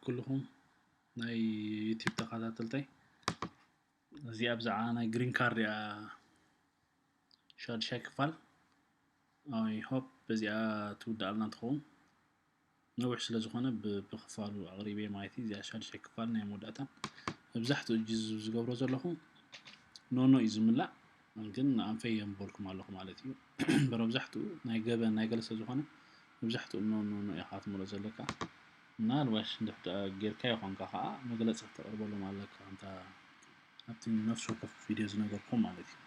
ኩልኹም ናይ ዩቲብ ተኸታተልተይ፣ እዚኣ ብዛዕባ ናይ ግሪን ካርድ እያ፣ ሻድሻይ ክፋል። ኣይ ሆፕ በዚኣ ትውዳኣልና ትኸውን። ነዊሕ ስለ ዝኾነ ብ- ብኽፋሉ ኣቕሪበ ማለት እዩ። እዚኣ ሻድሻይ ክፋል ናይ መወዳእታ። መብዛሕትኡ እጂ ዝገብሮ ዘለኹ ኖኖ እዩ ዝምላእ፣ ግን ኣንፈይ የንበልኩም ኣለኹ ማለት እዩ። በረ መብዛሕትኡ ናይ ገበን ናይ ገለ ስለ ዝኾነ መብዛሕትኡ ኖኖ ኖኖ ኢኻ ትምሎ ዘለካ። ምናልባሽ እንድሕር ደኣ ጌርካ ይኾንካ ከዓ መግለፂ ክተቕርበሎም ኣለካ፣ ከምታ ኣብቲ ነፍሲ ወከፍ ቪድዮ ዝነገርኩም ማለት እዩ።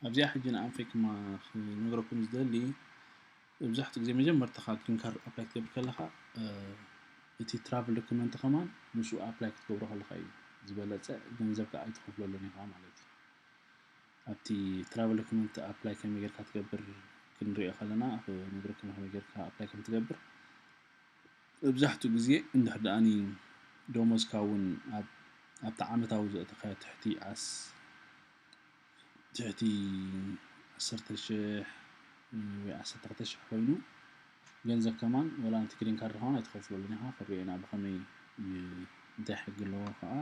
ኣብዚኣ ሕጂ ንኣንፈይ ክማ ክነግረኩም ዝደሊ፣ መብዛሕትኡ ግዜ መጀመርታ ካብ ግሪን ካርድ ኣፕላይ ክትገብር ከለኻ፣ እ፣ እቲ ትራቭል ዶክመንት ከማን ምስኡ ኣፕላይ ክትገብሮ ከለኻ እዩ ዝበለጸ፣ ገንዘብ ከዓ ኣይትኸፍለሉን ኢኻ ማለት እዩ። ኣብቲ ትራቭል ዶክመንት ኣፕላይ ከመይ ጌርካ ትገብር ክንሪኦ ከለና፣ ክነግረኩም ከመይ ጌርካ ኣፕላይ ከም ትገብር። መብዛሕትኡ ግዜ እንድሕር ደኣኒ ደሞዝካ እውን ኣብ ኣብቲ ዓመታዊ ዘእተኻዮ ትሕቲ ዓስ ትሕቲ ዓሰርተ ሽሕ ወይ ዓሰርተ ክልተ ሽሕ ኮይኑ፣ ገንዘብ ከማን ወላ ነቲ ግሪን ካርድ ከማን ኣይትኸፍለሉን ኢኻ። ክንሪኦ ኢና ብኸመይ፣ እንታይ ሕጊ ኣለዎ ከዓ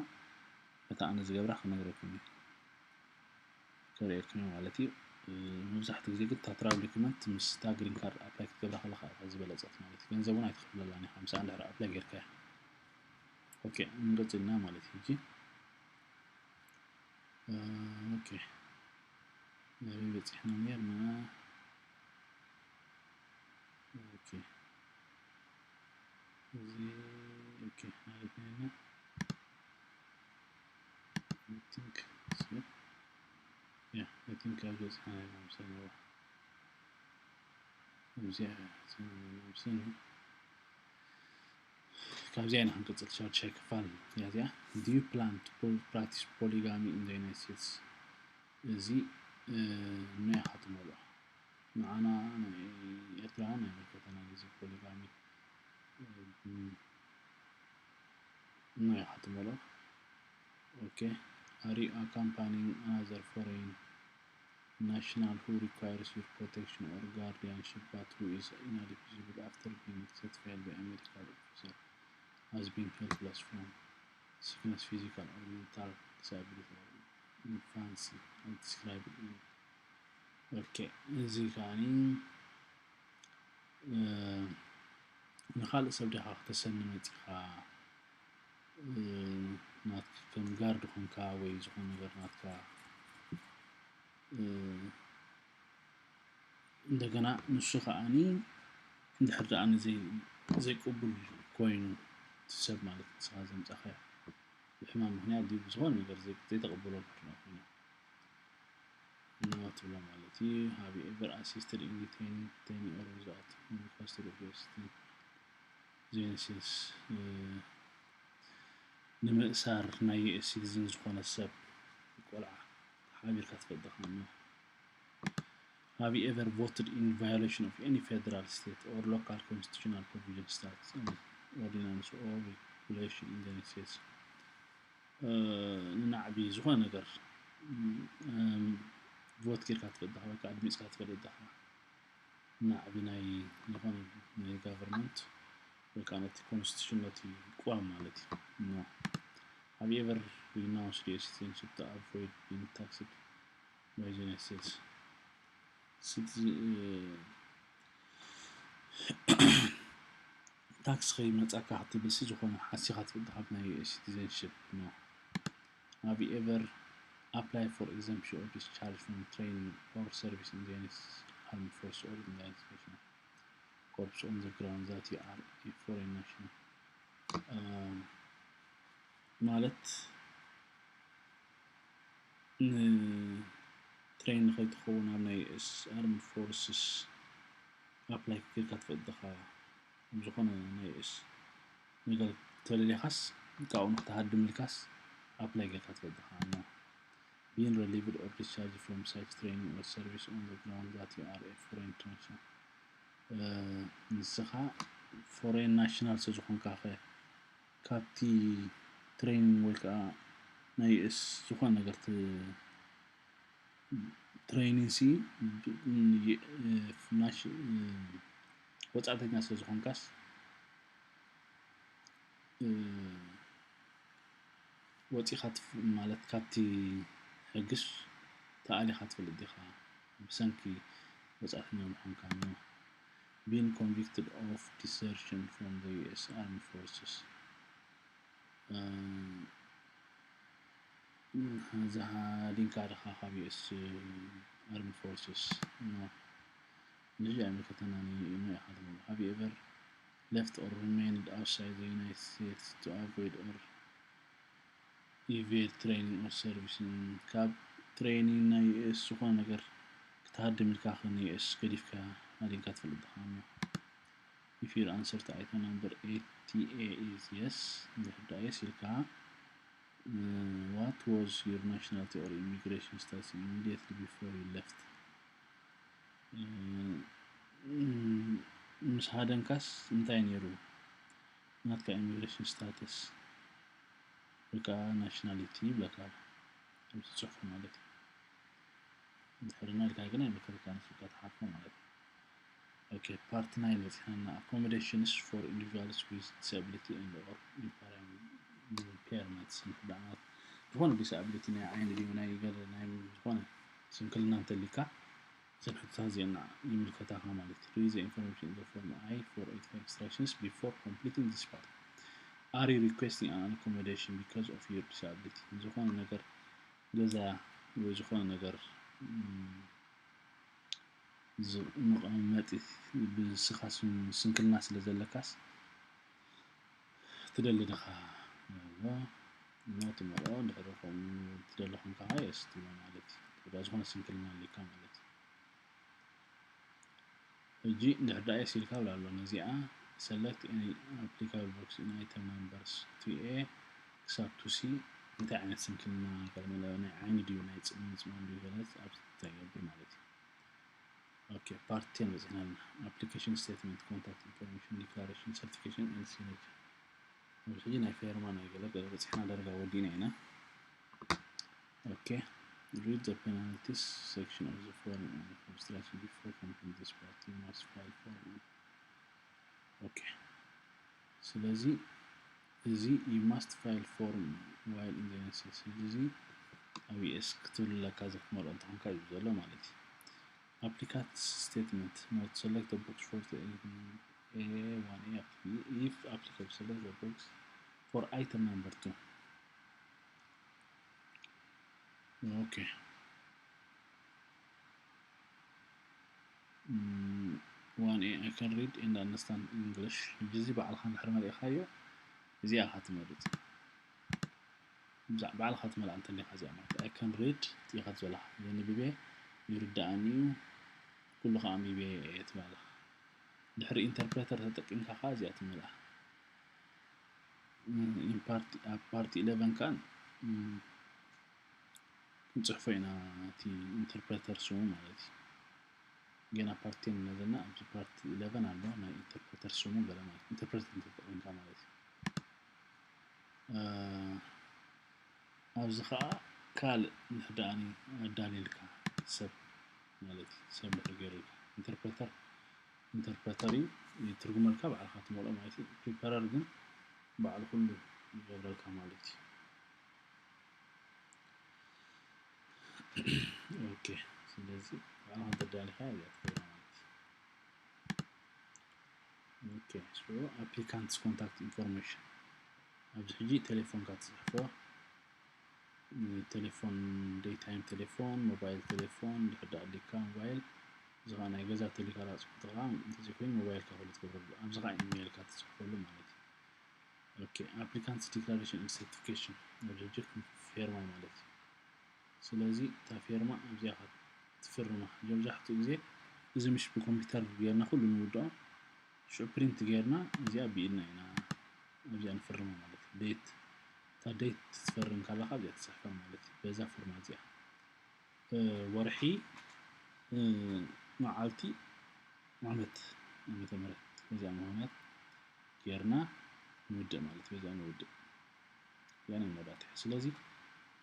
በታ ኣነ ዝገብራ ክነግረኩም እየ። ከርእየኩም እየ ማለት እዩ። መብዛሕትኡ ግዜ ግን እታ ትራቭል ዶክመንት ምስ እታ ግሪን ካርድ ኣፕላይ ክትገብራ ከለኻ እያ ዝበለጸት ማለት እዩ። ገንዘብ እውን ኣይትኸፍለላን ኢኻ ምስኣ እንድሕር ኣፕላይ ጌርካያ። ኦኬ፣ ንቐጽልና ማለት እዩ። ሕጂ ኦኬ፣ ናበይ በጺሕና ነርና? ኦኬ፣ እዚ ኦኬ ማለት ነርና። I think so. Yeah, I think ኣብ በጺሕና ነርና ምሳሌ። እዚኣ ምሳሌ ካብዚኣ ኢና ክንቅጽል። ሻድሻይ ክፋል እያ እዚኣ። Do you plan to po- practice polygamy in the United States? እዚ እ፣ ኖ ኢኻ ትመልኦ። ንዓና ናይ ኤርትራውያን ኣይምልከተናን እዚ ፖሊጋሚ። እ፣ ኖ ኢኻ ትመልኦ። ኦኬ። Are you accompanying another foreign national who requires your protection or guardianship but who is ineligible after being certified by a medical officer as being helpless from sickness, physical or mental disability or infancy as described in. ኦኬ፣ እዚ ከዓኒ እ፣ ንኻልእ ሰብ ዲኻ ክተሰኒ መጺኻ? እ፣ ናትካ ከም ጋርድ ኮንካ ወይ ዝኾነ ነገር ናትካ፣ እ፣ እንደገና ንሱ ከዓኒ እንድሕር ደኣ ንዘይ ዘይቅቡል ኮይኑ እቲ ሰብ ማለት ንስኻ ዘምጻኻዮ ብሕማም ምኽንያት ድዩ ብዝኾነ ነገር ዘይ- ዘይተቐበሎ እንድሕር ደኣ ኮይኑ ኖ ትብሎ ማለት እዩ። Have you ever assisted in detaining, detaining or resulting in custody of your citizen? ዜንሲስ ንምእሳር ናይ ዩኤስ ሲቲዝን ዝኾነ ሰብ ቆልዓ ሓቢርካ ትፈልጥ ዲኻ? Have you ever voted in violation of any federal, state or local constitutional provision, statute, ordinance or regulation in the United States? እ፣ ንናዕቢ ዝኾነ ነገር ም፣ ም፣ ቮት ጌርካ ትፈልጥ ዲኻ ወይ ከዓ ኣድሚፅካ ትፈልጥ ዲኻ? ናዕቢ ናይ ዝኾነ ናይ ጋቨርንመንት ወይ ከዓ ነቲ ኮንስቲቱሽን ነቲ ቅዋም ማለት እዩ። No. Have you ever renounced your citizenship to avoid being taxed by the United States? Citizen, እ፣ ታክስ ከይመጻካ ክትብል ሲ ዝኾነ ሓሲኻ ትብል ካብ ናይ ሲቲዘንሽፕ? No. Have you ever applied for exemption or discharge from training or service in the United States Armed Forces or in the United National Corps on the ground that you are a foreign national? እ፣ ማለት ንትሬን ንኸይትኸውን ኣብ ናይ ዩኤስ ኣርምድ ፎርስስ ኣፕላይ ጌርካ ትፈልጥ ዲኻ? ኣብ ዝኾነ ናይ ዩኤስ ነገር ተደሊኻስ ካብኡ ንክትሃድም ኢልካስ ኣፕላይ ጌርካ ትፈልጥ ዲኻ? No. Being relieved or discharged from such training or service on the ground that you are a foreign national. እ፣ ንስኻ ፎሬን ናሽናል ስለ ዝኾንካ ኸ ካብቲ ትሬኒንግ ወይ ከዓ ናይ ዩኤስ ዝኾነ ነገር ት-፣ ትሬኒንግ ሲ ብ-፣ ን-፣ የ-፣ እ፣ ናሽ-፣ እ፣ ወጻእተኛ ስለ ዝኾንካስ ወፂኻ ማለት ካብቲ ሕግስ ተኣሊኻ ትፈልጥ ዲኻ? ብሰንኪ ወፃእተኛ ምዃንካ ነው። Being convicted of desertion from the U S Armed Forces. ዝሃዲንካ ዲኻ ካብ U S Armed Forces? No. ንዚ ኣይምልከተናን እዩ ኢኻ ትብሎ። Have you ever left or remained outside the United States to avoid or evade training or service? ካብ training ናይ U S ዝኾነ ነገር ክትሃድም ኢልካ ን U S ገዲፍካ ሃዲንካ ትፈልጥ ዲኻ? If your answer to item number eight A is yes, እንድሕር ደኣ yes ኢልካ, what was your nationality or immigration status immediately before you left? ምስ ሃደምካስ እንታይ ነይሩ ናትካ immigration status ወይ ከዓ nationality ይብለካ ኣብዚ ፅሑፍ ማለት እዩ። እንድሕር no ኢልካ ግን ኣይምልከተካን፣ ንሱ ኢልካ ትሓልፎ ማለት እዩ። Okay, part nine በፂሕና። Accommodations for individuals with disability and or impairments። ዝኾነ disability ናይ ዓይኒ ድዩ ናይ ገለ ናይ ዝኾነ ስንክልና እንተሊካ እዘን ሕቶታት እዚአን ይምልከታኻ ማለት እዩ። Read the information in the form I four eight five instructions before completing this part. Are you requesting an accommodation because of your disability? ዝኾነ ነገር ገዛ ወይ ዝኾነ ነገር መቐመጢ ብስኻ ስንክልና ስለ ዘለካስ ትደሊ ዲኻ? No ትመርዖ። እንድሕር ከምኡ ትደሊ ኮንካ yes ትብሎ ማለት እዩ። እንድሕር ዝኾነ ስንክልና ኣሊካ ማለት እዩ። ሕጂ እንድሕር ደኣ yes ኢልካ ብላ ኣሎ ነዚኣ። Select any applicable box in item numbers two A ክሳብ two C። እንታይ ዓይነት ስንክልና ገለ ናይ ዓይኒ ድዩ ናይ ፅምፅማን ድዩ ገለ ኣብዚ እንታይ ይገብር ማለት እዩ። Okay, part ten በፂሕና ኣለና። Application statement, contact information, declaration, certification and signature። ኣብዚ ሕጂ ናይ ፌርማ ናይ ገለ ገለ በፂሕና ዳርጋ ወዲእና ኢና። Okay, read the penalties section of the form of obstruction before completing this part. You must file form. Okay, ስለዚ እዚ you must file form while in the United States። እዚ ኣብ U S ክትብል ኣለካ፣ እዚ ክትመርዖ እንተኾንካ እዩ ዘሎ ማለት እዩ። Applicant statement, not select the box for the A one A. If applicable, select the box for item number two. Okay. One A, I can read and understand English. ሕጂ እዚ ባዕልኻ እንድሕር መሊእኻዮ እዚኣ ኢኻ ትመርጽ። ባዕልኻ ትመልኣ እንተሊኻ እዚኣ ማለት I can read ኢኻ ትበላ። ዘንብቤ ይርድኣኒ እዩ፣ ኩሉ ከዓ ኣንቢቤ እየ ትበላ። ድሕሪ interpreter ተጠቂምካ ከዓ እዚኣ ትመልኣ። ኣብ part eleven ከዓ ክንፅሕፎ ኢና እቲ interpreter ስሙ ማለት እዩ። ገና part ten ኢና ዘለና፣ ኣብዚ part eleven ኣሎ ናይ interpreter ስሙ ገለ ማለት interpreter ተጠቂምካ ማለት እዩ። ኣብዚ ከዓ ካልእ እንድሕር ደኣኒ ኣዳሊልካ ሰብ ማለት እዩ፣ ሰብ እንድሕር ገይሩልካ interpreter፣ interpreter እዩ ይትርጉመልካ፣ ባዕልኻ ትመልኦ ማለት እዩ። Preparer ግን ባዕሉ ኩሉ ይገብረልካ ማለት እዩ። Okay፣ ስለዚ ባዕልኻ እንተዳሊኻ እዚኣ ትገብራ ማለት እዩ። Okay፣ so applicants contact information፣ ኣብዚ ሕጂ ቴሌፎንካ ትፅሕፎ፣ ቴሌፎን፣ daytime ቴሌፎን፣ mobile ቴሌፎን፣ ድሕር ደኣ ኣሊካ mobile፣ እዚ ከዓ ናይ ገዛ ተሊካ ላፅቁትኻ እንተዘይኮይኑ mobile ካ ኩሉ ትገብረሉ፣ ኣብዚ ከዓ email ካ ትፅሕፈሉ ማለት እዩ። Okay፣ applicants declaration and certification፣ ኣብዚ ሕጂ ፌርማ ማለት እዩ። ስለዚ እታ ፌርማ ኣብዚኣ ካ ትፍርማ። መብዛሕትኡ ግዜ እዚ ምሽ ብኮምፒውተር ጌርና ኩሉ ንውድኦ፣ ሽዑ print ጌርና እዚኣ ብኢድና ኢና ኣብዚኣ ንፍርማ ማለት እዩ። Date፣ እታ date ትፈርም ከለኻ ኣብዚኣ ትፅሕፋ ማለት እዩ። በዛ ፎርማ እዚኣ ወርሒ፣ መዓልቲ፣ ዓመት፣ ዓመተ ምህረት በዚኣ ምኽንያት ጌርና ንውድእ ማለት እዩ። በዚኣ ንውድእ። ያኔ መወዳእታ። ስለዚ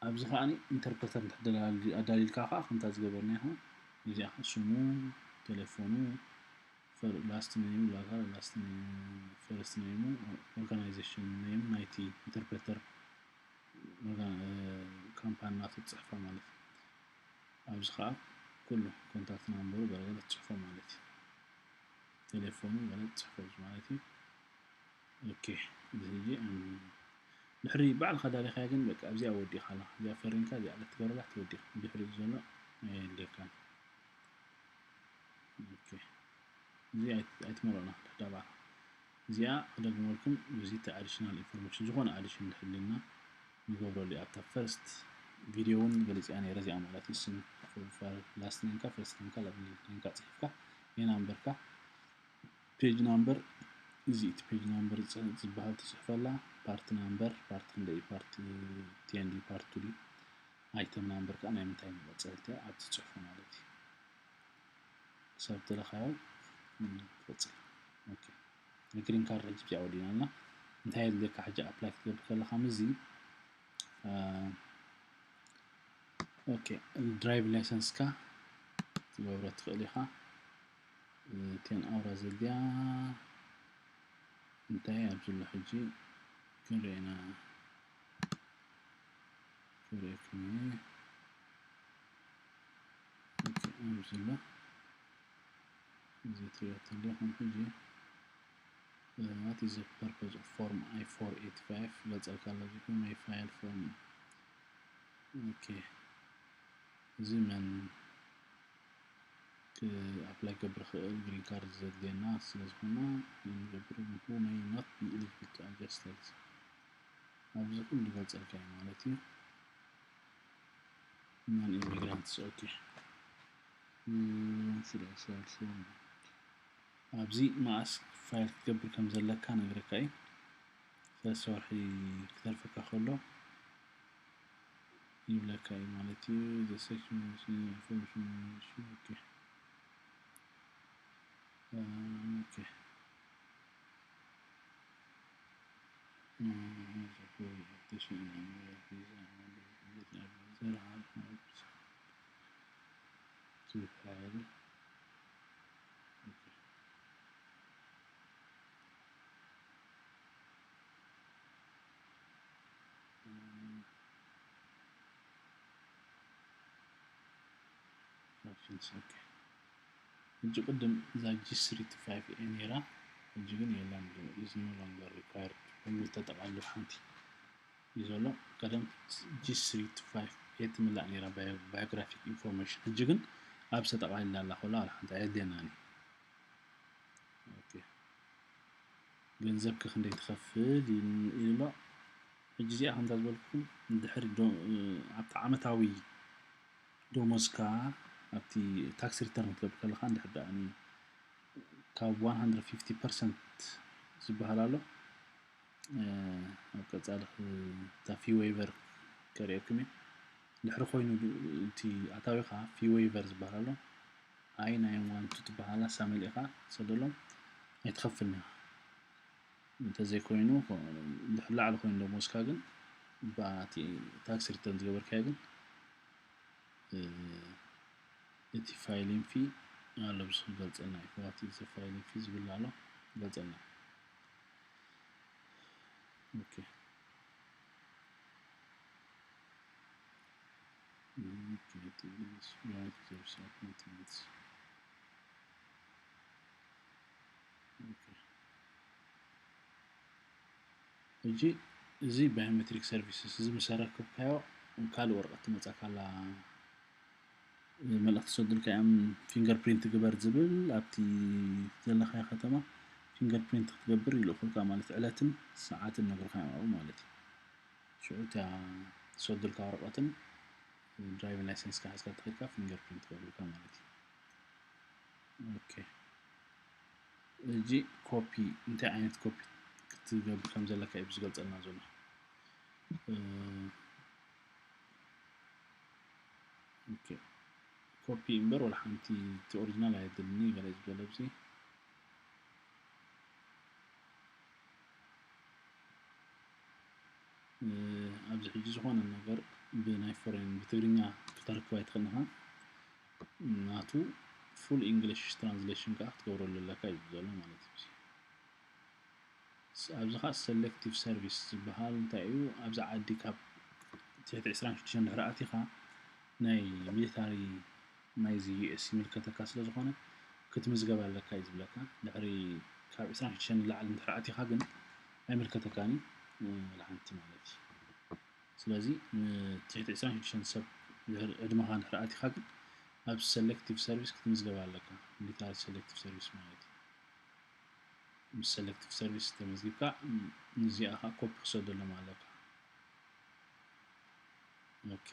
ኣብዚ ከዓኒ interpreter እንድሕር ኣዳሊልካ ከዓ ከምታ ዝገበርናዮ እዚኣ ስሙ፣ ቴሌፎኑ፣ last name፣ ላካ last name፣ first name፣ organization name ናይቲ interpreter ካምፓኒ ናቱ ትፅሕፎ ማለት እዩ። ኣብዚ ከዓ ኩሉ contact number ኡ ገለገለ ትፅሕፎ ማለት እዩ። ቴሌፎኑ ገለ ትፅሕፎ ማለት እዩ። ኦኬ፣ እዚ ሕጂ ድሕሪ ባዕልካ ዳሊኻያ ግን በቃ ኣብዚኣ ወዲኻ ኣላ። እዚኣ ፈሪምካ እዚኣ ለትገበረላ ትወዲኻ። ድሕሪ ዘሎ ኣየድልየካን። ኦኬ፣ እዚ ኣይትመልኦና ዳባ። እዚኣ ክደግመልኩም፣ እዚ additional information ዝኾነ addition እንድሕልና ንገብረሉ ኣብታ first video እውን ገሊፅያ ነይረ። እዚኣ ማለት እዩ ስም last name ካ first name ካ last name ካ ፅሒፍካ የናምበርካ page number፣ እዚ እቲ page number ዝበሃል ትፅሕፈላ፣ part number፣ part ክንደይ፣ part ten ድዩ፣ part two ድዩ፣ item number ከዓ ናይ ምንታይ መቐፀልቲ እያ ኣብ ትፅሕፎ ማለት እዩ። ክሳብ ተለካዮ ትቐፅል። ኦኬ፣ ንግሪን ካርድ ሕጂ ብዚኣ ወዲናልና። እንታይ የድልየካ ሕጂ ኣፕላይ ክትገብር ከለካ ምስዚ ኦኬ፣ ድራይቭ ላይሰንስካ ትገብሮ ትኽእል ኢኻ። ቴን ኣውራ ዘድልያ እንታይ ኣብ ዘሎ ሕጂ ክንርኢ ኢና። ክርእየኩም እየ። ኦኬ፣ ኣብዚ ዘሎ እዚ ትሪኦ ተለኹም ሕጂ what is the purpose of form I four eight five ገልጸልካ ኣሎ። እዚ ናይ ፋይል ፎርም። ኦኬ፣ እዚ መን ክኣፕላይ ክገብር ይኽእል? ግሪን ካርድ ዘድልየና ስለ ዝኾነ ንገብር፣ who may not be eligible to adjust። ኣብዚ ኩሉ ይገልጸልካ እዩ ማለት እዩ። Non immigrants። ኦኬ፣ should I share? ኣብዚ መዓስ ፋይል ክትገብር ከም ዘለካ ነግረካ እዩ። ሰለስተ ወርሒ ክተርፈካ ከሎ ይብለካ እዩ ማለት እዩ። The section information። ኦኬ፣ ኦኬ። ሕጂ ቅድም እዛ ጂ ስሪ ቱ ፋይቭ ኤ ነይራ፣ ሕጂ ግን የላን፣ is no longer required። ኩሉ ተጠቓሊሉ ሓንቲ እዩ ዘሎ። ቀደም ጂ ስሪ ቱ ፋይቭ ኤ ትምላእ ነይራ፣ biographic information። ሕጂ ግን ኣብ ተጠቓሊላ ኣላ፣ ኮላ ዋላ ሓንቲ ኣየድልየናን እዩ። ኦኬ፣ ገንዘብከ ክንደይ ትኸፍል ኢሉ ኣሎ። ሕጂ እዚኣ ከምዛ ዝበልኩም ድሕሪ ኣብቲ ዓመታዊ ደሞዝካ ኣብቲ ታክስ ሪተርን ክትገብር ከለካ እንድሕር ደኣ ካብ one hundred fifty percent ዝበሃል ኣሎ። ኣብ ቀጻሊ እታ ፊ ዌይቨር ከርእየኩም እየ። ድሕሪ ኮይኑ እቲ ኣታዊኻ ፊ ዌይቨር ዝበሃል ኣሎ። ኣይ ናይን ዋን ቱ ትበሃል፣ እሳ መሊእኻ ሰደሎም፣ ኣይትኸፍልን ኢኻ። እንተዘይኮይኑ ድሕሪ ላዕሊ ኮይኑ ደሞዝካ ግን፣ ብኣቲ ታክስ ሪተርን ዝገበርካዮ ግን እቲ ፋይሊንግ ፊ ኣሎ፣ ብሱ ክገልጸልና እዩ። ዋት ኢዝ ፋይሊንግ ፊ ዝብል ኣሎ፣ ክገልጸልና። ኦኬ። ሕጂ እዚ ባዮሜትሪክ ሰርቪስስ እዚ ምስ ኣረከብካዮ ካልእ ወረቐት ትመጻካ ኣላ። መልእኽቲ ሰዱልካ እዮም፣ ፊንገር ፕሪንት ግበር ዝብል፣ ኣብቲ ዘለኻዮ ከተማ ፊንገር ፕሪንት ክትገብር ይልእኹልካ ማለት፣ ዕለትን ሰዓትን ነግሩካ እዮም ኣብኡ ማለት እዩ። ሽዑ እታ ሰዱልካ ወረቐትን ድራይቪንግ ላይሰንስካ ሒዝካ ተኸድካ ፊንገር ፕሪንት ክገብሩልካ ማለት እዩ። ኦኬ፣ እዚ ኮፒ እንታይ ዓይነት ኮፒ ክትገብር ከም ዘለካ እዩ ዝገልጸልና ዘሎ። ኦኬ፣ ኮፒ እምበር ወላ ሓንቲ፣ እቲ ኦሪጂናል ኣየድልኒ ገለ ዝበለ ኣብዚ። ኣብዚ ሕጂ ዝኾነ ነገር ብናይ ፎሬን ብትግርኛ ክተርክብ ኣይትኽእልን ኢኻ። ናቱ Full English translation ከዓ ክትገብረሉ ኣለካ እዩ ዘሎ ማለት እዩ። ኣብዚ ከዓ selective service ዝበሃል እንታይ እዩ? ኣብዚ ዓዲ ካብ ትሕቲ ዕስራን ሽዱሽተን ድሕሪ ኣቲኻ ናይ ሚሊታሪ ናይዚ ዩ ኤስ ይምልከተካ ስለ ዝኾነ ክትምዝገብ ኣለካ እዩ ዝብለካ። ድሕሪ ካብ ዕስራን ሽዱሽተን ንላዕሊ እንድሕር ኣቲኻ ግን ኣይምልከተካን እዩ ሓንቲ ማለት እዩ። ስለዚ ንትሕቲ ዕስራን ሽዱሽተን ሰብ ዕድመኻ እንድሕር ኣቲኻ ግን ኣብ selective service ክትምዝገብ ኣለካ። ሚሊታሪ selective service ማለት እዩ። ምስ selective service ተመዝጊብካ ንዚኣ ከዓ ኮፒ ክሰደሎም ኣለካ። ኦኬ፣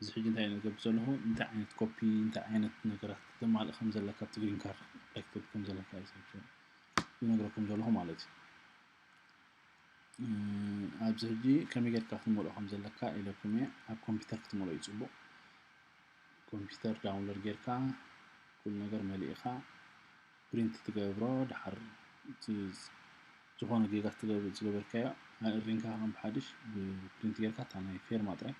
እዚ ሕጂ እንታይ ንገብር ዘለኹ፣ እንታይ ዓይነት ኮፒ፣ እንታይ ዓይነት ነገራት ተማልእ ከም ዘለካ፣ ኣብቲ ግሪን ካርድ ላይክተብ ከም ዘለካ ይነግረኩም ዘለኹ ማለት እዩ። ኣብዚ ሕጂ ከመይ ጌርካ ክትመልኦ ከም ዘለካ ኢለኩም እየ። ኣብ ኮምፒውተር ክትመልኦ እዩ ፅቡቕ። ኮምፒውተር ዳውንሎድ ጌርካ ኩሉ ነገር መሊእኻ ፕሪንት ትገብሮ። ድሓር ዝኾነ ጌጋ ዝገበርካዮ ኣእሪንካ ከም ብሓድሽ ብፕሪንት ጌርካ እታ ናይ ፌርማ ጥራይ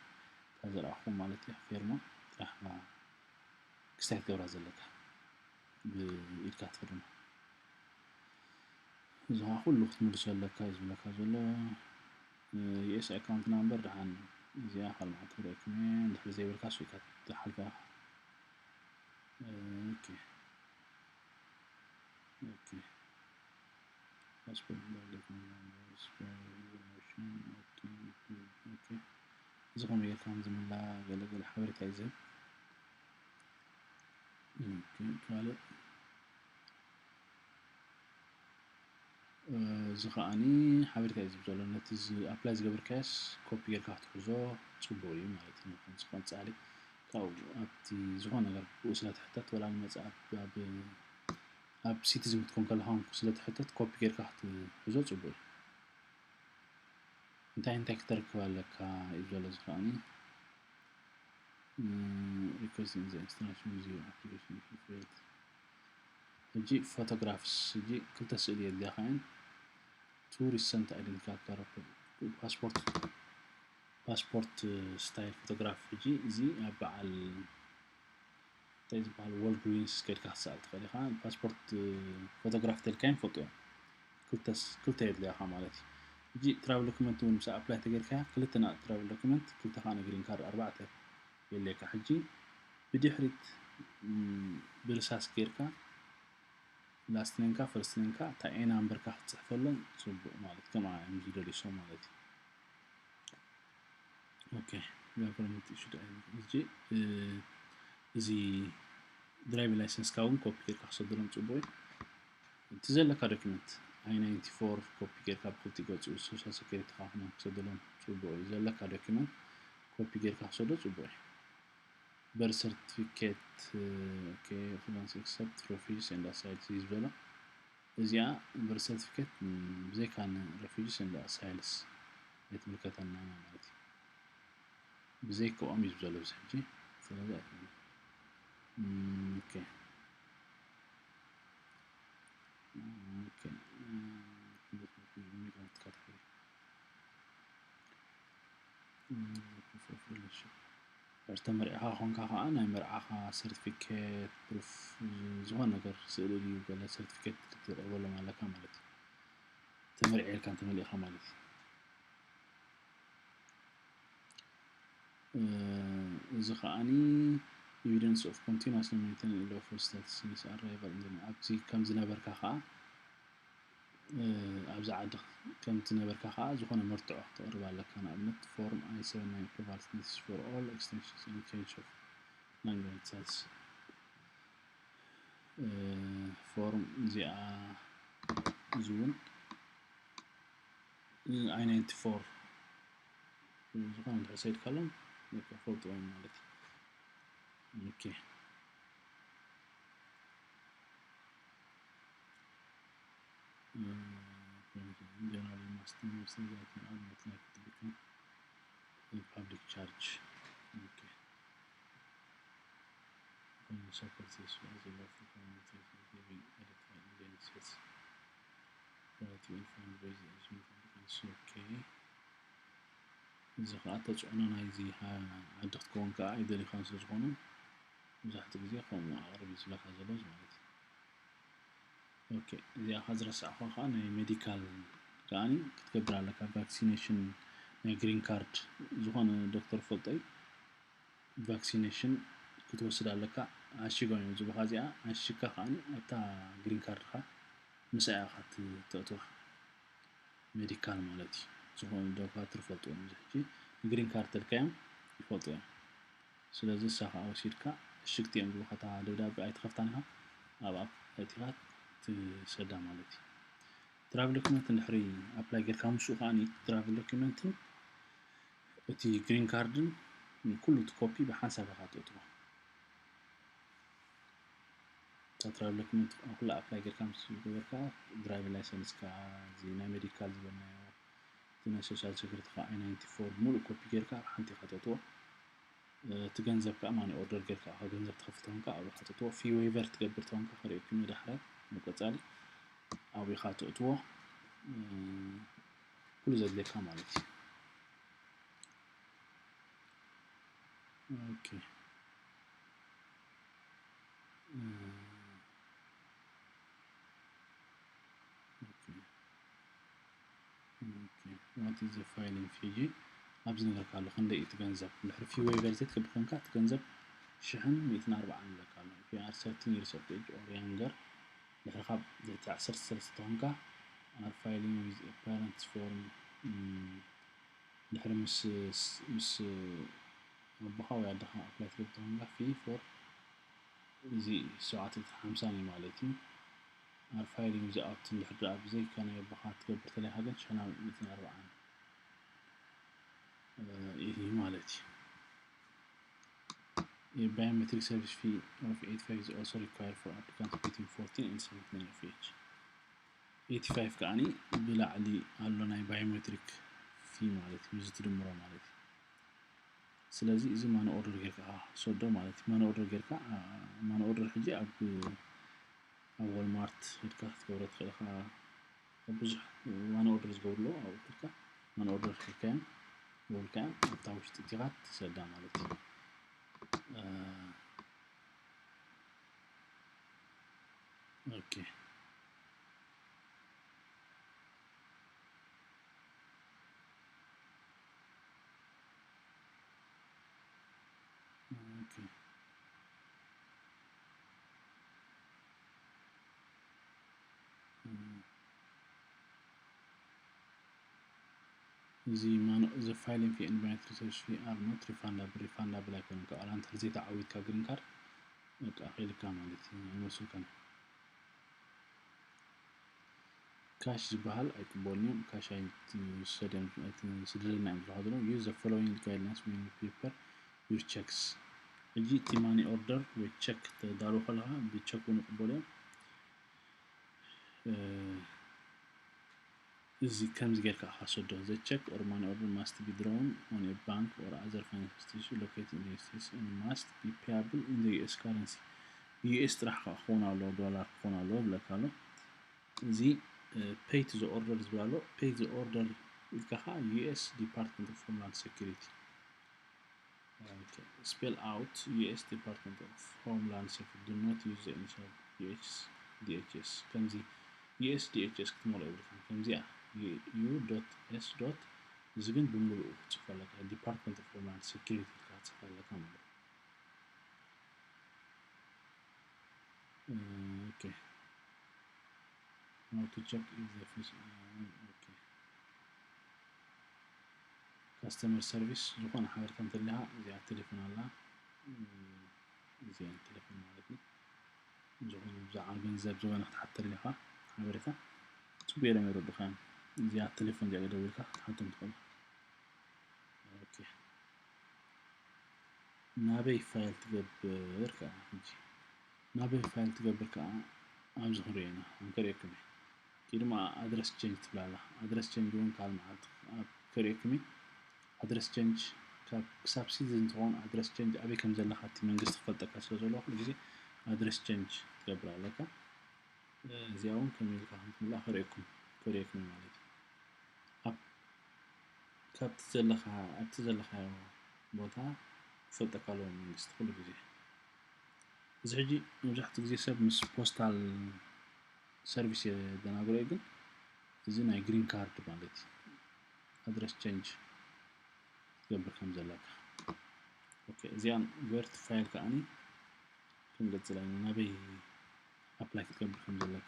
እታ ዘርኣኹም ማለት እያ ፌርማ ጥራሕ ክስታይ ትገብራ ዘለካ ብኢድካ ትፍርማ። እዚ ከዓ ኩሉ ክትምልሶ ኣለካ እዩ ዝብለካ ዘሎ። ዩኤስ ኣካውንት ናምበር ደሓን እዚኣ ካልማዓት ትብለኩም እየ። እንድሕር ዘይብልካ ስኢካ ትሓልፋ ኢኻ። ኦኬ ኦኬ። ፓስፖርት ባለፈው ኢንፎርሜሽን ኦኬ። እዚ ከመይ ጌርካ ከም ዝምላ ገለ ገለ ሓበሬታ እዩ ዝህብ። ኦኬ፣ ካልእ እዚ ከዓኒ ሓበሬታ እዩ ዝህብ ዘሎ። ነቲ ኣፕላይ ዝገበርካዮስ ኮፒ ጌርካ ክትሕዞ ፅቡቅ እዩ ማለት እዩ። ንክንፅቆን ፃሊ ካብኡ ኣብቲ ዝኾነ ነገር ብኡ ስለ ትሕተት ወላ ንመፅኣ ኣብ ሲቲዝን ክትኮን ከለካ ስለ ትሕተት ኮፒ ጌርካ ክትሕዞ ፅቡቅ እዩ። እንታይ እንታይ ክተርክብ ኣለካ እዩ ዘሎ እዚ ከዓኒ requesting the international visa application. ሕጂ ፎቶግራፍስ ሕጂ ክልተ ስእሊ የድልያካ እየን። ቱ ሪሰንት ኣይደንቲቲ ካርድ ፓስፖርት ፓስፖርት ስታይል ፎቶግራፍ ሕጂ እዚ ኣብ በዓል እንታይ ዝበሃል ዋልግሪንስ ከድካ ክትሰኣል ትኽእል ኢኻ። ፓስፖርት ፎቶግራፍ ተልካዮም ፈልጦ እዮም ክልተ የድልያኻ ማለት እዩ። ሕጂ ትራቭል ዶክመንት እውን ምስ ኣፕላይ ተገይርካያ ክልተ ና ትራቭል ዶክመንት ክልተ ከዓ ግሪን ካርድ ኣርባዕተ የድልየካ። ሕጂ ብድሕሪት ብርሳስ ጌርካ ላስት ኔምካ ፈርስት ኔምካ እታ ኤ ናምበርካ ክትፅሕፈሎም ፅቡቅ ማለት ከምኣ እዮም ዝደልዩ ሰብ ማለት እዩ። ኦኬ government issued ID ሕጂ እዚ ድራይቪ ላይሰንስካ እውን ኮፒ ጌርካ ክሰደሎም ፅቡቅ እዩ። እቲ ዘለካ ዶክመንት ኣይ ናይንቲ ፎር ኮፒ ጌርካ ብክልቲ ገፁ ሶሻል ሴኩሪቲ ካ ክሰደሎም ፅቡቅ እዩ። ዘለካ ዶክመንት ኮፒ ጌርካ ክሰዶ ፅቡቅ እዩ። በርት ሰርቲፊኬት ኦኬ ፍሪላንስ ኤክሰፕት ሬፊውጂስ ኤንድ ኣሳይልስ እዩ ዝበሎ። እዚኣ በርት ሰርቲፊኬት ብዘይካ ንሬፊውጂስ ኤንድ ኣሳይልስ ኣይትምልከተና ማለት እዩ። ብዘይካኦም እዩ ዘሎ እዚ ሕጂ ስለዚ ኣይኮነን። ኦኬ ኦኬ ተመርዒኻ ኮንካ ከዓ ናይ መርዓኻ ሰርቲፊኬት ፕሩፍ ዝኾነ ነገር ስእሊ ድዩ ገለ ሰርቲፊኬት ክትቕርበሎም ኣለካ ማለት እዩ። ተመርዒ ኢልካ እንተመሊእኻ ማለት እዩ። እዚ ከዓኒ evidence of continuously maintaining a lawful status since arrival in the ኣብዚ ከም ዝነበርካ ከዓ ኣብዚ ዓዲ ከም ዝነበርካ ከዓ ዝኾነ መርትዖ ክተቕርብ ኣለካ። ንኣብነት ፎርም ኣይ ሰቨን ናይን ፕሮቫይድስ ኖቲስ ፎር ኦል ኤክስቴንሽንስ ኢን ኬዝ ኦፍ ናን ሪዛልትስ ፎርም እዚኣ እዚ እውን ኣይ ናይንቲ ፎር ዝኾነ እንድሕር ሰይድካሎም በቃ ፈልጥዎም ማለት እዩ። ኦኬ ጀነራል ማስተር ሚኒስተር ዛት አድማት ላይ ክትልክም ፓብሊክ ቻርጅ ኦኬ When you support this one, the lawful community is living at a time in the United States. Relative and fund based is okay. እዚ ከዓ ተፅዕኖ ናይዚ ዓዲ ክትከውን ከዓ ኣይደሊኻን ስለ ዝኾኑ ብዙሕ ግዜ ከምኡ ኣቕርብ እዩ ዝብለካ ዘሎ ማለት እዩ። ኦኬ፣ እዚኣ ካ ዝረሳዕኳ ከዓ ናይ ሜዲካል ከዓኒ ክትገብር ኣለካ። ቫክሲኔሽን ናይ ግሪን ካርድ ዝኾነ ዶክተር ፈልጦይ ቫክሲኔሽን ክትወስድ ኣለካ። ዓሺጎም እዮም ዝብኻ እዚኣ ዓሽካ ከዓኒ ኣብታ ግሪን ካርድካ ምስኣ ኢኻ ትእትዋ። ሜዲካል ማለት እዩ። ዝኾኑ ዶክተር ፈልጡ እዮም። እዚ ሕጂ ንግሪን ካርድ ተልካዮም ይፈልጡ እዮም። ስለዚ እሳ ከዓ ወሲድካ እሽግቲ እዮም ዝብኸታ ደብዳቤ ኣይትኸፍታን ኢኻ ኣብ ኣቲኻ ትሰዳ ማለት እዩ። ትራቭል ዶኪመንት እንድሕሪ ኣፕላይ ጌርካ ምስኡ ከዓ ትራቭል ዶኪመንትን እቲ ግሪን ካርድን ኩሉ እቲ ኮፒ ብሓንሳብ ኢኻ ትእትዎ። ትራቭል ዶክመንት ኩላ ኣፕላይ ጌርካ ምስ ገበርካ ድራይቨር ላይሰንስካ እዚ ናይ ሜዲካል ዝበልናዮ እቲ ናይ ሶሻል ሴኩሪቲ ከዓ ኣይ ናይንቲ ፎር ሙሉእ ኮፒ ጌርካ ኣብ ሓንቲ ኢኻ ተእትዎ። እቲ ገንዘብ ከዓ ማኒ ኦርደር ጌርካ ኢኻ ገንዘብ ትኸፍል ተኾንካ ኣብኡ ኢኻ ተእትዎ። ፊ ዌይቨር ትገብር ተኾንካ ከርእየኩም እየ ዳሕራይ ኣብ ቀፃሊ ኣብኡ ኢኻ ተእትዎ። ኩሉ ዘድልየካ ማለት እዩ። ኦኬ። What is the filing fee? ሕጂ ኣብዚ ነገርካ ኣሎ ክንደይ እዩ እቲ ገንዘብ። እንድሕሪ ፊ ዌይቨር ዘይትገብር ኮንካ እቲ ገንዘብ ሽሕን ሚእትን ኣርባዓን ይብለካ ኣሎ። If you are thirteen years of age or younger፣ ድሕሪ ካብ ትሕቲ ዓሰርተ ሰለስተ ተኾንካ፣ are filing with a parents form፣ ድሕሪ ምስ ምስ ኣቦኻ ወይ ኣደኻ ኣፕላይ ትገብር ተኾንካ፣ ፊ ፎር እዚ ሸውዓተ ሓምሳን እዩ ማለት እዩ። Are filing without፣ እንድሕር ደኣ ብዘይካ ናይ ኣቦኻ ትገብር ተለይካ ግን ሽሕን ሚእትን ኣርባዓን እዩ ማለት እዩ። A biometric service fee of eighty-five is also required for applicants between fourteen and seventeen years of age። Eighty-five ከዓኒ ብላዕሊ ኣሎ ናይ ባዮሜትሪክ ፊ ማለት እዩ፣ እዚ ትድምሮ ማለት እዩ። ስለዚ እዚ ማኒ ኦርደር ጌርካ ኢኻ ሰዶ ማለት እዩ። ማኒ ኦርደር ጌርካ፣ ማኒ ኦርደር ሕጂ ኣብ ኣብ ዋልማርት ሄድካ ክትገብሮ ትኽእል ኢኻ። ኣብ ብዙሕ ማኒ ኦርደር ዝገብሩ ኣለዉ፣ ኣብኡ ኬድካ ማኒ ኦርደር ሒዝካዮም፣ ዝገብርካዮም ኣብታ ውሽጢ እቲኻ ትሰዳ ማለት እዩ። ኦኬ። ኦኬ። እዚ ማኖ፣ the filing fee and biometric service fee are not refundable፣ ሪፋንዳብል ኣይኮኑን። ካብ ኣላ እንድሕር ዘይተዓዊትካ ግሪን ካርድ በቃ ከይልካ ማለት እዩ፣ ኣይመልሱልካን። ካሽ ዝበሃል ኣይቅበሉን እዮም። ካሽ ኣይትሰደን፣ ኣይትስደልና እዮም ዝብሉ ዘለዉ። Use the following guidelines when you prepare your checks። ሕጂ እቲ ማኒ ኦርደር ወይ ቸክ ተዳሉ ከለኻ ብቸክ እውን ይቅበሉ እዮም። እዚ ከምዚ ጌርካ ኢኻ ሰዶ። The check or money order must be drawn on a bank or other financial institution located in the United States and must be payable in the U S currency። ዩ ኤስ ጥራሕ ከዓ ክኸውን ኣለዎ፣ ዶላር ክኸውን ኣለዎ ይብለካ ኣሎ። እዚ pay to the order ዝብል ኣሎ። Pay the order ኢልካ ከዓ U S Department of Homeland Security። Okay. Spell out U S Department of Homeland Security. Do not use the initial U S D H S። ከምዚ U S D H S ክትመልኦ የብልካን። ከምዚኣ U dot S dot፣ እዚ ግን ብምሉኡ ክትፅሕፎ ኣለካ። Department of Homeland Security ኢልካ ክትፅሕፎ ኣለካ ማለት እዩ። ኦኬ። How to check if the fish are okay። ካስተመር ሰርቪስ ዝኾነ ሓበሬታ እንተሊኻ እዚኣ ቴሌፎን ኣላ። እዚኣ ቴሌፎን ማለት እዩ። ዝኾነ ብዛዕባ ገንዘብ ዝኾነ ክትሓት ተሊኻ ሓበሬታ ጽቡቅ ኢሎም የረዱኻ እዮም። እዚኣ ቴሌፎን እዚኣ ደዊልካ ክትሓቶም ትኽእል። ኦኬ። ናበይ ፋይል ትገብር ከኣ ሕጂ? ናበይ ፋይል ትገብር ከኣ ኣብዚ ክንሪኦ ኢና። ከም ከርእየኩም እየ። እቲ ድማ ኣድረስ ቼንጅ ትብል ኣላ። ኣድረስ ቼንጅ እውን ካልእ መዓልቲ ኣብ ከርእየኩም እየ። ኣድረስ ቼንጅ ካብ ክሳብ ሲቲዝን ትኸውን ኣድረስ ቼንጅ ኣበይ ከም ዘለኻ እቲ መንግስቲ ክፈልጠካ ስለ ዘለዎ ኩሉ ግዜ ኣድረስ ቼንጅ ትገብር ኣለካ። እዚኣ እውን ከመይ ኢልካ ከም ትምላእ ከርእየኩም ከርእየኩም ማለት እዩ። ኣብ ካብቲ ዘለኻ ኣብቲ ዘለኻዮ ቦታ ክፈልጠካ ኣለዎ መንግስቲ ኩሉ ግዜ። እዚ ሕጂ መብዛሕትኡ ግዜ ሰብ ምስ ፖስታል ሰርቪስ የደናግሮ እዩ፣ ግን እዚ ናይ ግሪን ካርድ ማለት እዩ። ኣድረስ ቸንጅ ክትገብር ከም ዘለካ። ኦኬ፣ እዚኣን ዌር ቱ ፋይል ከዓኒ ክንገጽላ ኢና፣ ናበይ ኣፕላይ ክትገብር ከም ዘለካ።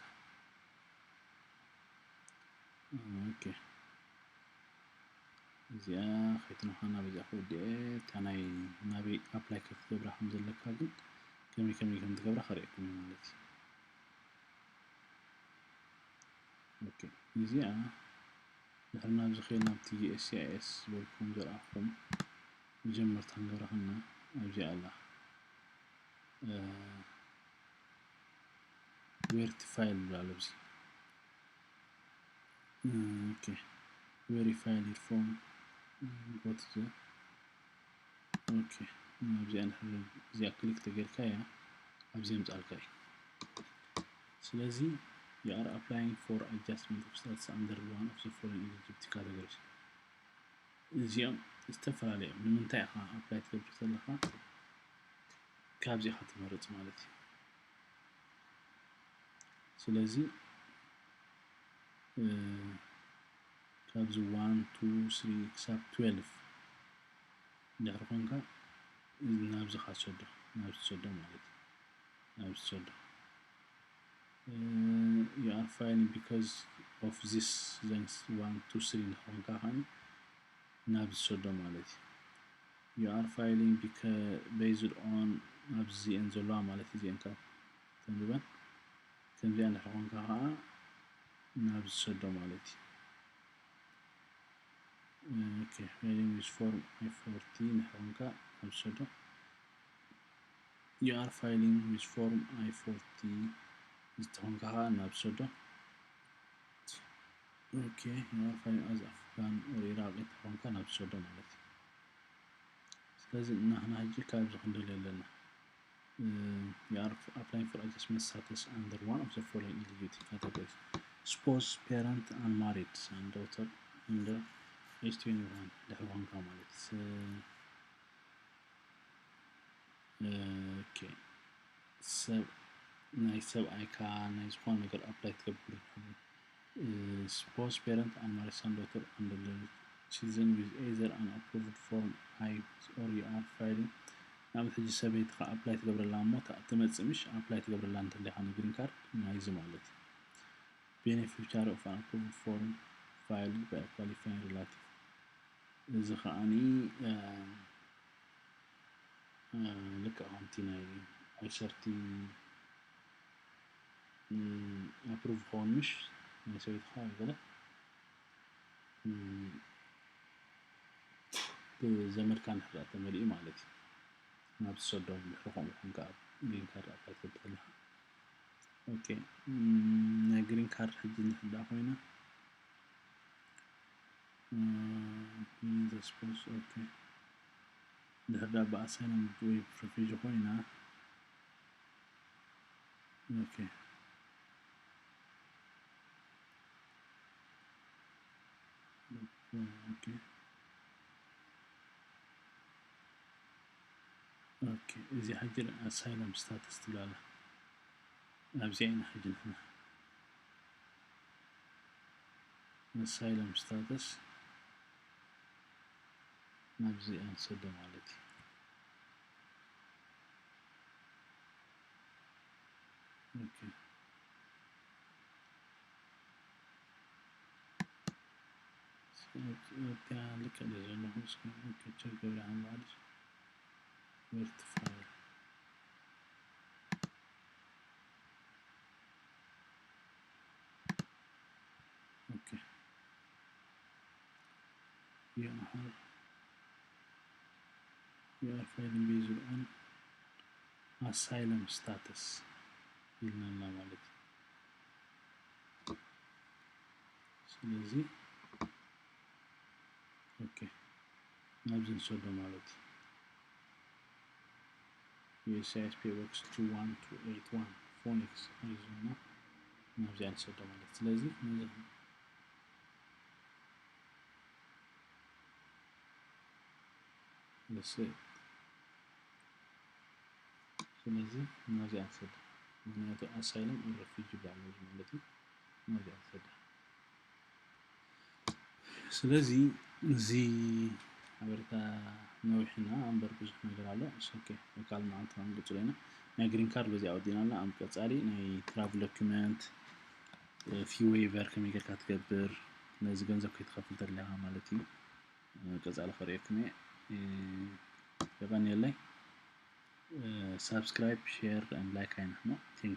ኦኬ፣ እዚኣ ከይትንኳና በዚኣ ክወድኤ። እታ ናይ ናበይ ኣፕላይ ክትገብራ ከም ዘለካ ግን ከመይ ከመይ ከም ትገብራ ከርእየኩም እዩ ማለት እዩ። ኦኬ፣ እዚኣ ድሕሪ ናብዚ ከይድና ኣብቲ ዩ ኤስ ሲ ኣይ ኤስ ዝበልኩም ዘርኣኹም መጀመርታ ክንገብራ ከለና ኣብዚኣ ኣላ። ዌር ቱ ፋይል ይብላሉ ኣብዚ። ኦኬ፣ ዌር ቱ ፋይል ዩር ፎርም፣ ጎ ቱ ዘ። ኦኬ፣ ኣብዚኣ ድሕሪ እዚኣ ክሊክ ተገይርካ እያ ኣብዚ የምጻልካ እዩ። ስለዚ you are applying for adjustment of status under one of the following eligibility categories። እዚኦም ዝተፈላለዩ እዮም። ንምንታይ ኢኻ ኣፕላይ ትገብር ዘለኻ ካብዚ ኢኻ ትመርጽ ማለት እዩ። ስለዚ እ፣ ካብዚ ዋን ቱ ስሪ ክሳብ ትዌልቭ ድሕሪ ኮንካ ናብዚ ኢኻ ትሰዶ፣ ናብዚ ትሰዶ ማለት እዩ። ናብዚ ትሰዶ። እ፣ you are filing because of this ዘንስ ዋን ቱ ስሪ እንተኾንካ ከዓኒ ናብዚ ትሰዶ ማለት እዩ። You are filing because based on ኣብዚ እየን ዘለዋ ማለት እዩ። እዚአን ካብ ተንብበን ከምዚኣ እንድሕር ኮንካ ከዓ ናብ ዝሰዶ ማለት እዩ። ኦኬ፣ filing with form I forty እንድሕር ኮንካ ናብ ዝሰዶ። You are filing with form I forty ዝተኾንካ ከዓ ናብ ዝሰዶ። ኦኬ፣ you are filing as Afghan or Iraqi እንተኾንካ ናብ ዝሰዶ ማለት እዩ። ስለዚ ንሕና ሕጂ ካብዚ ክንደልዮ ኣለና። You are applying for adjustment status under one of the following eligibility categories: spouse, parent, unmarried, and daughter under age twenty-one ድሕሪ ኮንካ ማለት እዩ። ኦኬ፣ ሰብ ናይ ሰብኣይካ ናይ ዝኾነ ነገር ኣፕላይ ትገብር። Spouse, parent, unmarried, son, daughter under the citizen with either an approved form I or you are filing። ንኣብነት ሕጂ ሰበይትኻ ኣፕላይ ትገብረላ እሞ እታ እትመጽእ ምሽ ኣፕላይ ትገብረላ እንተሊኻ ንግሪን ካርድ ናይዚ ማለት እዩ። Beneficiary of an approved form filed by a qualifying relative። እዚ ከዓኒ ልክዕ ከምቲ ናይ ኣይሰርቲ ኣፕሩቭ ክኸውን ምሽ ናይ ሰበይትኻ ገለ ብዘመድካ እንድሕር ተመሊኡ ማለት እዩ። ናብ ዝሰዶም ድሕሪ ከምኡ ኮንካ ኣብ ግሪን ካርድ ኣፕላይ ትገብር ኣለኻ። ኦኬ፣ ናይ ግሪን ካርድ ሕጂ እንድሕር ኮይና ስፖንስ። ኦኬ፣ እንድሕር ብኣሳይለንት ወይ ብረፊጂ ኮይና ኦኬ። ኦኬ። ኦኬ፣ እዚ ሕጂ ኣሳይለም ስታተስ ትብላላ። ኣብዚኣ ኢና ሕጂ ንሕና ኣሳይለም ስታተስ ናብዚኣ ንሰዶ ማለት እዩ። ኦኬ። እታ ልክዕ ዶ ዘለኹ? እስኪ ኦኬ፣ ቸክ ገብረ ኣማድ ዌርት ፋይል። ኦኬ። You are, you are filing based on asylum status ኢልና ማለት እዩ። ስለዚ ኦኬ፣ ናብዚ ንሰዶ ማለት እዩ። ዩ ኤስ ሲ ኣይ ኤስ ፒ ቦክስ ቱ ዋን ቱ ኤይት ዋን ፎኒክስ ኣሪዞና ናብዚኣ ንሰዶ ማለት። ስለዚ ነዚ ንስ ስለዚ ናዚኣ ትሰዳ ምክንያቱ asylum or refugee ይበሃል ማለት እዩ። ናዚኣ ትሰዳ ስለዚ እዚ ሓበሬታ ነዊሕና እምበር ብዙሕ ነገር ኣሎ። ሶኬ ካልእ መዓልቲ ክንቅፅሎ ኢና። ናይ green card በዚ ኣወዲና ኣላ። ኣብ ቀፃሊ ናይ travel document fee waiver ከመይ ጌርካ ትገብር ነዚ ገንዘብ ከይትኸፍል ተደሊኻ ማለት እዩ። ቀፃሊ ከርእየኩም እየ። የቐንየለይ። Subscribe, share and like ኣይንሕመቕ።